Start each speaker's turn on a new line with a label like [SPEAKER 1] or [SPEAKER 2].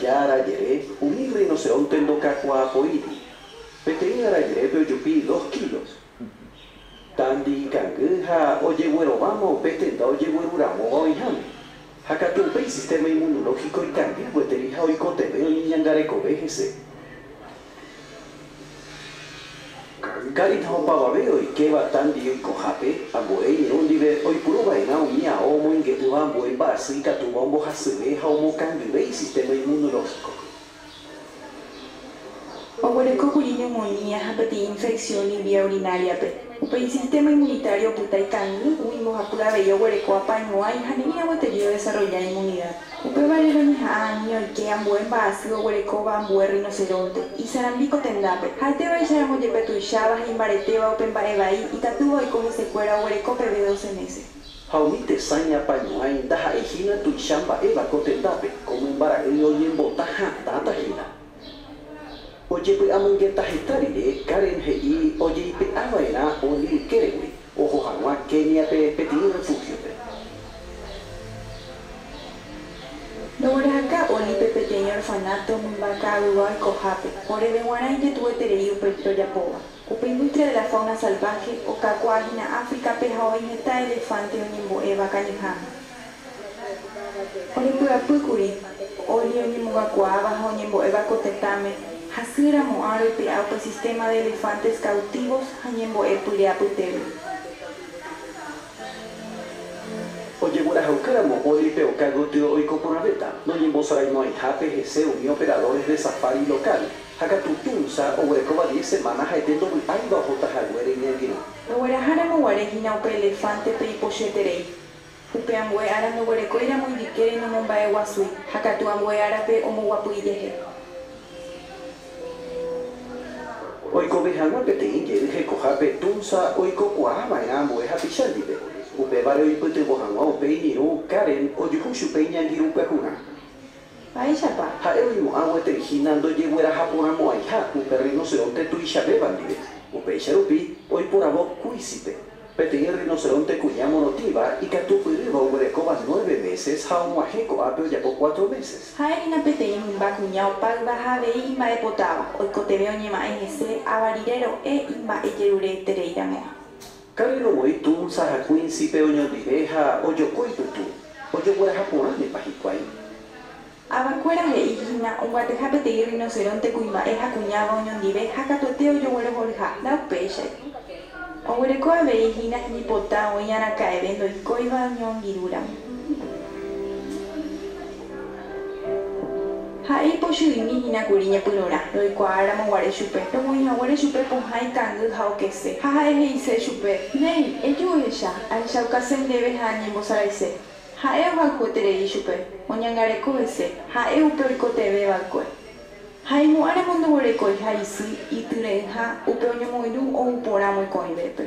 [SPEAKER 1] aja arajere, umi rinoceronte ndokakuaapoíri. Peteĩ arajerépe ojupi dos kilos. Tandi ikangy ha ojeguerováma upe tenda ojegueruramóva oĩháme. Ha katu upéi sistema inmunológico ikangy gueteri ha oikotevẽ oñeñangarekove hese. Karen ha opavave oikéva Tandi oikohápe, ambue iñirũ ndive oipuruva'erã umi ao omoinge'ỹva ambue mba'asy ikatúva ombohasyve ha omokangyve isistema inmunológico.
[SPEAKER 2] Oguerekókuri neumonía ha peteĩ infección ivía urinaria-pe. Upe isistema inmunitario opyta ikangy, umi mbohapy avei oguereko apañuái ha ne'ĩra gueteri odesarrolla inmunidad. Upévare roñeha'ã ani oike ambue mba'asy oguerekóva ambue rinoceronte, isarambi ko tendápe. Ha'etévaicharamo jepe tuicháva ha imbaretéva upe mba'e vai ikatúva oiko hesekuéra oguereko peve 12 mése.
[SPEAKER 1] Ha umi tesãi apañuái ndaha'éi hína tuicha mba'éva ko tendápe, ko mymbara'y oñembota hatãta hína. Ojepy'amongeta heta rire, Karen he'i ojeipe'ava'erã Oli ykéregui, oho hag̃ua Kéniape peteĩ refugio-pe.
[SPEAKER 2] Roguerahaka Olipe peteĩ orfanato mymba ka'aguyva oikohápe, oréve g̃uarã ijetu'ueterei upe rojapóva. Upe industria de la fauna salvaje okakuaa hína Áfricape ha oĩ heta elefante oñembo'éva kañyháme. Orepy'apýkuri, Oli oñemongakuaáva ha oñembo'éva ko tetãme, hasýramo'ã roipe'a upe sistema de elefantes cautivos ha ñembo'epyre apytégui.
[SPEAKER 1] Ojeguerahaukáramo Olipe oka gotyo oiko porãvéta, noñembosaraimo'ãihápe hese umi operadores de safari local, ha katu Tunza oguerekóva 10 semana ha'ete ndovy'áiva ohotahaguére iñangirũ.
[SPEAKER 2] Rogueraháramo guare hína upe elefante-pe ipochyeterei. Upe ambue ára ndoguerekóiramo ijykére nomomba'eguasúi, ha katu ambue árape omboguapy ijehe.
[SPEAKER 1] Oikove hag̃ua peteĩ jey hekohápe Tunza oikokuaava'erã ambue hapicha ndive. Upévare oipytyvõ hag̃ua upe iñirũ Karen ojuhu chupe iñangirũ pyahurã.
[SPEAKER 2] Mba'éichapa?
[SPEAKER 1] Ha'e oimo'ã gueteri hína ndojeguerahaporãmo'ãiha upe rinoceronte tuichavéva ndive. Upéicha rupi oiporavo Quísipe, peteĩ rinoceronte kuña morotĩva ikatupyrýva oguerekóva 9 meses ha og̃uahẽ ko'ápe ojapo 4 meses.
[SPEAKER 2] Ha'e hína peteĩ mymba kuña opáyva ha avei imba'epotáva, oikotevẽ oñema'ẽ hese ava rire ro'e imba'ejeruretereíramo.
[SPEAKER 1] Karen omoĩ Tunza ha Quincype oñondive ha ojoko ipytu, ojoguerahaporãnepa hikuái.
[SPEAKER 2] Avakuéra he'i hína ombyatyha peteĩ rinoceronte kuimba'e ha kuñáva oñondive ha katuete ojoguerohoryha, ndaupéichai. Oguereko avei hína hembipota oĩ araka'eve ndoikóiva oñoangirũramo. Ha'e ipochy'imi hína kuri ñepyrũrã, roikuaáramo guare chupe, romoĩhaguére chupe pohã ikangy ha okese, ha ha'e he'ise chupe, Néi, eju ehecha, ahechaukase ndéve ha añembosaraise. Ha'e ohayhueterei chupe, oñangareko hese, ha'e upe oikotevẽva'ekue. Ha imo'ãramo ndoguerekoiha isy, ityre'ỹha, upe oñomoirũ ou porã mokõivépe.